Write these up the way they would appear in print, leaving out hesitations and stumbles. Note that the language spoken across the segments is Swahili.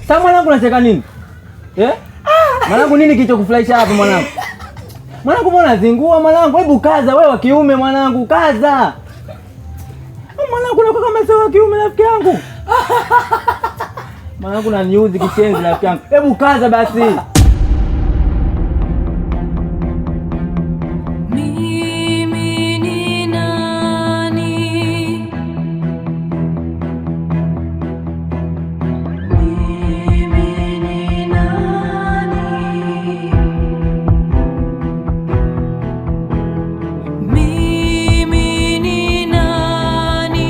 Sasa mwanangu unacheka nini? Eh? Mwanangu nini kilichokufurahisha hapa mwanangu? Mwanangu mbona zingua mwanangu? Hebu kaza wewe wa kiume mwanangu, kaza. Mwanangu unakuwa kama sio wa kiume rafiki yangu. Mwanangu unaniudhi kishenzi rafiki yangu. Hebu kaza basi. Mimi ni nani? Mimi ni nani? Mimi ni nani?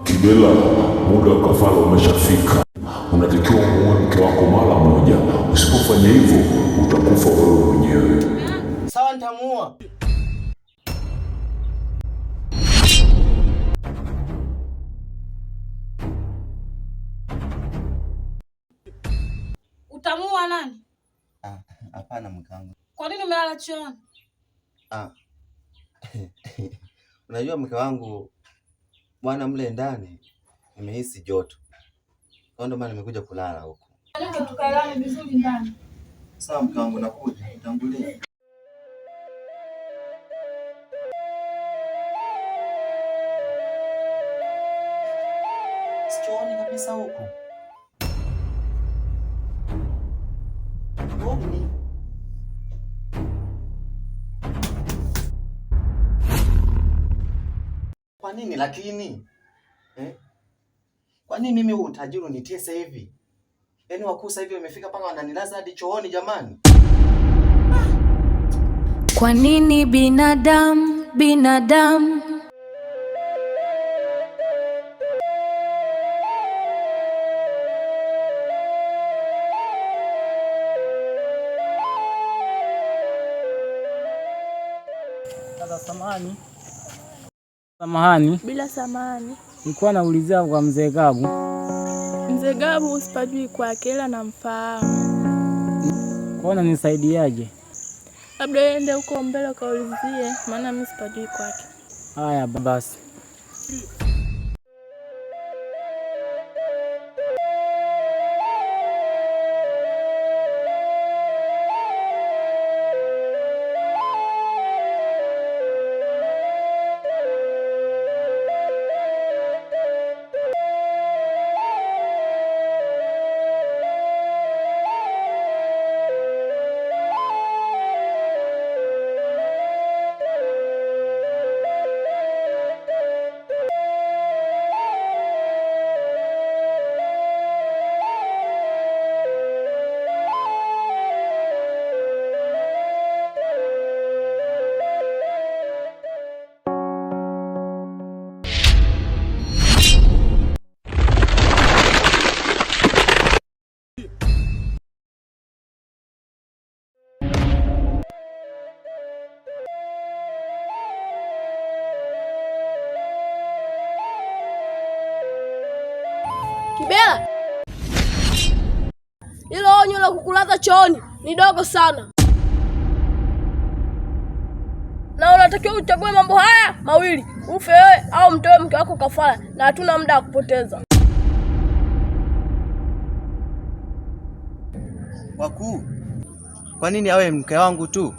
Kibela, muda wa kafara umeshafika. Unatakiwa muue mke wako mara moja. Usipofanya hivyo, utakufa wewe mwenyewe. Sawa, nitamuua. Utamuua nani? Ah, hapana mke wangu. Kwa nini umelala chooni? Ah. Unajua mke wangu, bwana, mle ndani nimehisi joto, kwa ndio maana nimekuja kulala huku. Tukaelewane vizuri ndani. Sawa mke wangu, nakuja, tangulia. Sichooni kabisa huku. Chooni. Kwa nini lakini? Eh? Kwa nini mimi huu utajiri unitese hivi? Yaani wakuu sasa hivi wamefika mpaka wananilaza hadi chooni jamani. Kwa nini binadamu binadamu Sasa samahani. Samahani, Bila samani. nilikuwa naulizia kwa mzee Gabu. Mzee Gabu sipajui kwake, ila namfahamu. Kwa nisaidiaje? Labda uende huko mbele ukaulizie, maana mimi sipajui kwake. Haya basi. Kibela, hilo onyo la kukulaza chooni ni dogo sana, na unatakiwa uchague mambo haya mawili: ufe wewe au mtoe mke wako kafara, na hatuna muda wa kupoteza. Wakuu, kwa nini awe mke wangu tu?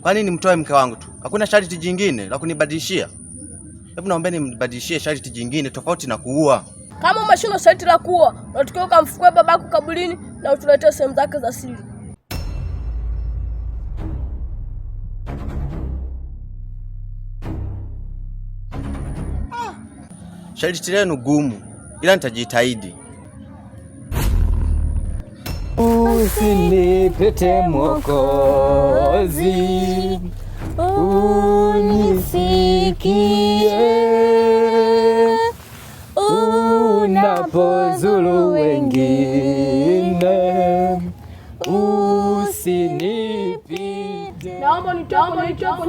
Kwa nini mtoe mke wangu tu? Hakuna sharti jingine la kunibadilishia? Hebu naombeni mnibadilishie sharti jingine tofauti na kuua. Kama umeshindwa sharti la kuua, unatakiwa ukamfukue babako kaburini na utuletee sehemu zake za siri. Sharti lenu gumu, ila nitajitahidi. Usinipite Mwokozi, unisikie unapozuru wengine. Usinipite. Naomba nitoe kwenye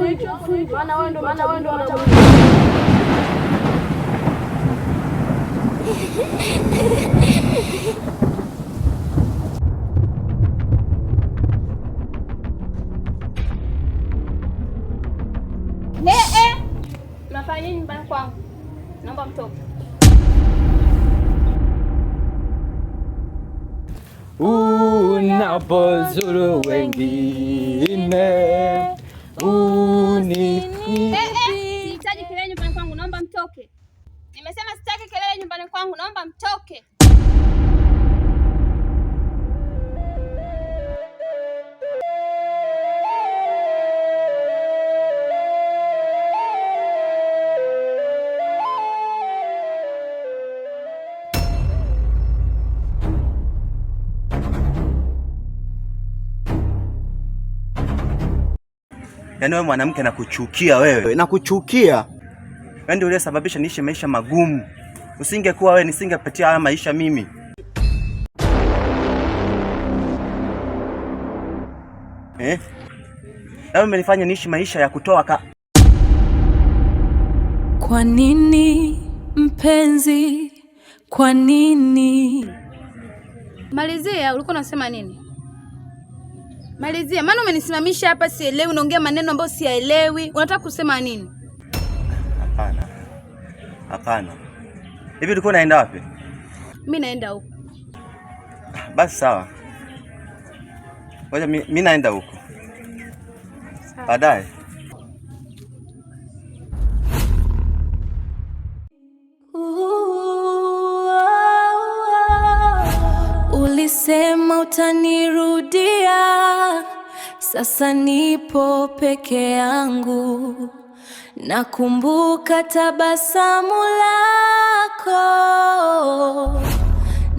hicho kifungo, maana wewe ndio Mnafanya nini nyumbani kwangu? Naomba mtoke. Unapozuru wengine uni Sihitaji kelele nyumbani kwangu, naomba mtoke. Nimesema sitaki kelele nyumbani kwangu, naomba mtoke. Yaani wewe mwanamke, nakuchukia wewe, nakuchukia. Yaani ndio uliyesababisha niishi maisha magumu. Usingekuwa wewe nisingepitia haya maisha mimi. Eh? Yaani umenifanya niishi maisha ya kutoa ka... Kwa nini mpenzi? Kwa nini? Malizia, ulikuwa unasema nini? Malizia, maana umenisimamisha hapa sielewi, unaongea maneno ambayo siyaelewi. Unataka kusema nini? Hapana. Hapana. Hivi ulikuwa unaenda wapi? Mimi naenda huko. Basi sawa. Ngoja mi naenda huko. Baadaye. Ulisema utanirudia, sasa nipo peke yangu. Nakumbuka tabasamu lako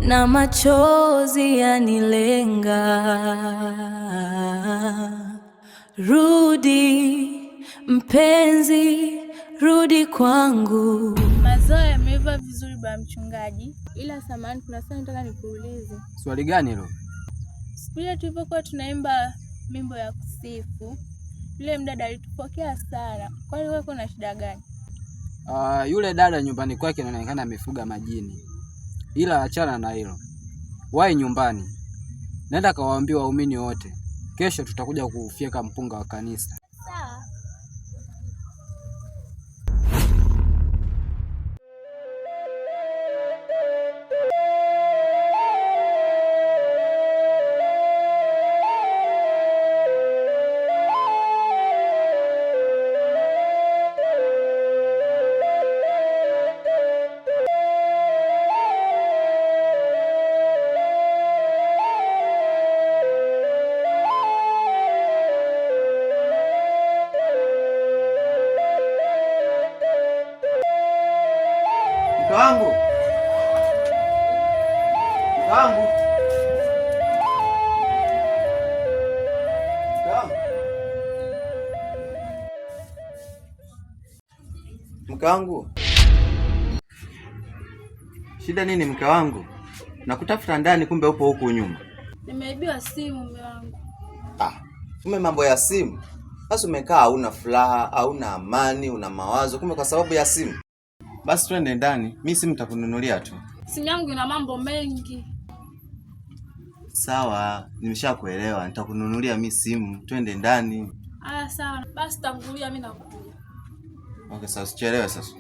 na machozi yanilenga. Rudi mpenzi, rudi kwangu. Mazao yameiva vizuri baba mchungaji, ila samahani, kuna swali nataka nikuulize. Swali gani hilo? Siku ile tulipokuwa tunaimba mimbo ya kusifu, yule mdada alitupokea sana. Kwani wewe kuna shida gani? Yule dada nyumbani kwake inaonekana amefuga majini, ila achana na hilo, wahi nyumbani, nenda kawaambia waumini wote, kesho tutakuja kufyeka mpunga wa kanisa. Sawa. Mke wangu. Mke wangu. Mke wangu. Mke wangu. Shida nini mke wangu? Nakutafuta ndani kumbe upo huku nyuma. Nimeibiwa simu mume wangu. Ah, kumbe mambo ya simu. Sasa umekaa hauna furaha, hauna amani, una mawazo, kumbe kwa sababu ya simu. Basi twende ndani, mi simu nitakununulia tu. Simu yangu ina mambo mengi. Sawa, nimeshakuelewa, nitakununulia mi simu, twende ndani. Aya, sawa. Basi tangulia, mimi nakuja. Okay, sasa usichelewe sasa.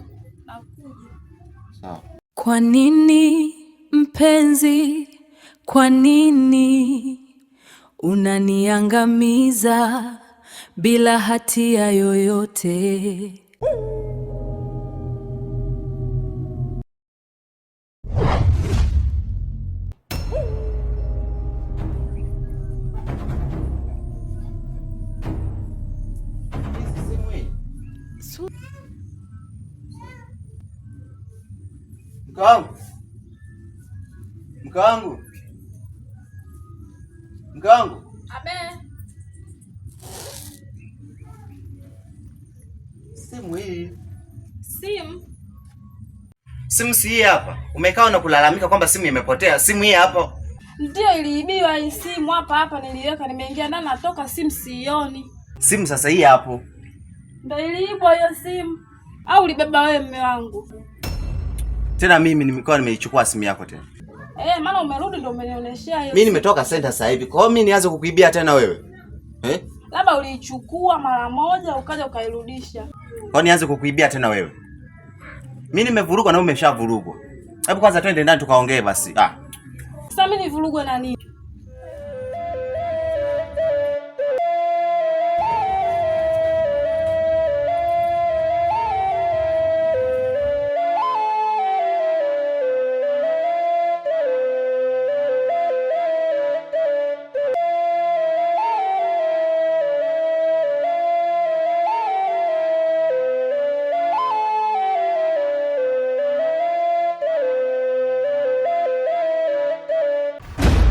Nakuja. Sawa. Kwa nini mpenzi? Kwa nini unaniangamiza bila hatia yoyote? Mke wangu. Mke wangu. Mke wangu. Abe. Simu hii. Simu? Simu si hii hapa. Umekaa na kulalamika kwamba simu imepotea. Simu hii hapa. Ndio iliibiwa hii simu hapa hapa niliweka, nimeingia ndani natoka simu sioni. Simu sasa hii hapo. Ndio iliibwa hiyo simu. Au ulibeba wewe mume wangu? Tena mimi nimekuwa nimeichukua simu yako tena. Eh, maana umerudi ndio umenioneshea hiyo. Mimi nimetoka center sasa hivi. Kwa hiyo mimi nianze kukuibia tena wewe? Eh? Labda uliichukua mara moja ukaja ukairudisha. Kwa hiyo nianze kukuibia tena wewe? Mimi nimevurugwa na wewe umeshavurugwa. Hebu kwanza twende ndani tukaongee basi. Ah. Sasa mimi nivurugwe na nini?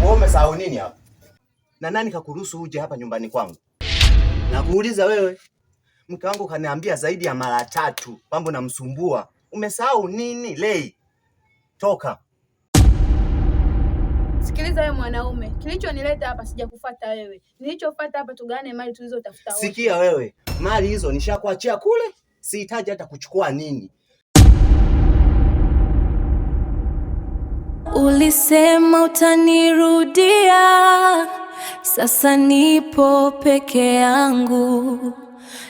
Wewe umesahau nini hapa? Na nani kakuruhusu uje hapa nyumbani kwangu? Nakuuliza wewe. Mke wangu kaniambia zaidi ya mara tatu kwamba namsumbua. Umesahau nini Lei? Toka. Sikiliza wewe mwanaume, kilichonileta hapa sijakufuata wewe. Nilichofuata hapa tugawane mali tulizotafuta wote. Sikia wewe, mali hizo nishakuachia kule, sihitaji hata kuchukua nini. Ulisema utanirudia, sasa nipo peke yangu.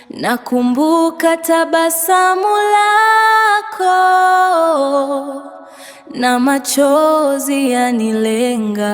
Nakumbuka tabasamu lako na machozi yanilenga.